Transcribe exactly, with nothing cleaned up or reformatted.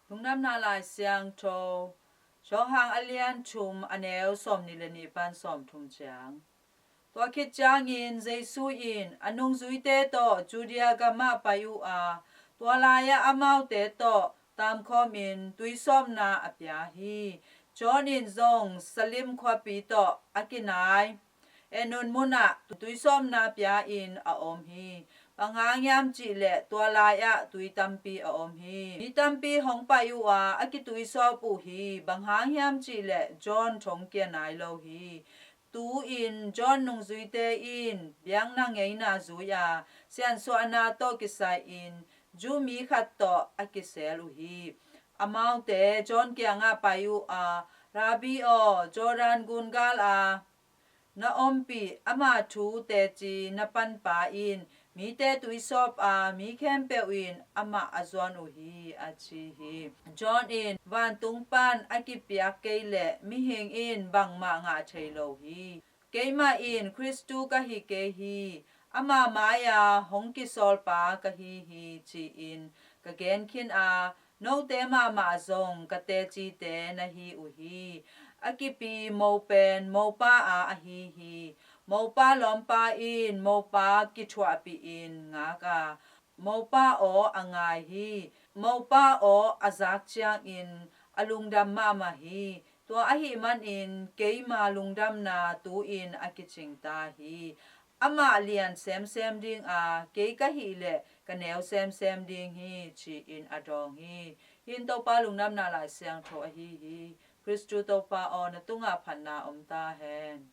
Lungdamna Lai Siangtho, Johan a lian thum, a neu sawmnih le nih pan sawmthum ciang. Tua khit ciangin Jesu in a nungzuite tawh Judea gamah pai uh a, tua lai-ah amaute tawh tamkhawmin tuisawpna a pia hi. John in zong Salim khuapi tawh a kinai Enun munah tuisawpna pia-in a om hi. Bang hang hiam cih leh tua lai-ah tui tampi a om hi. Mi tampi hong pai uh a, a kituisawp uh hi. Bang hang hiam cih leh John thong kia nai lo hi. Tu-in John nungzuite in biakna ngeina zui a, siansuahna tawh kisai-in Jew mi khat tawh a kisel uh hi. Amaute John kiangah pai uh a, Rabbi aw, Jordan gun gal a na ompih ama thu teci na panpa in mite tuisawp a, mi khempeuh in amah a zuan uh hi, a ci hi. John in, vantung pan a kipiak kei leh mihing in bangmah ngah thei lo hi. Keimah in Khristu ka hi kei hi. Ama mai-a hong kisawlpa ka hi hi, ci-in ka gen khin a, note mahmah zong ka tecite na hi uh hi. A kipi mo pen mopa a ahi hi. Mopa lawmpa in mopa kithuahpih in ngak a, mopa aw a ngai hi. Mopa aw a zak ciangin a lungdam mahmah hi. Tua ahih manin keima lungdamna tu-in a kicing ta hi. Amah lian semsem ding a, kei ka hih leh ka neu semsem ding hi, ci-in a dawng hi. Hih in Topa Lungdamna Lai Siangtho ahi hi. Khristu Topa aw, na tungah phatna om ta hen.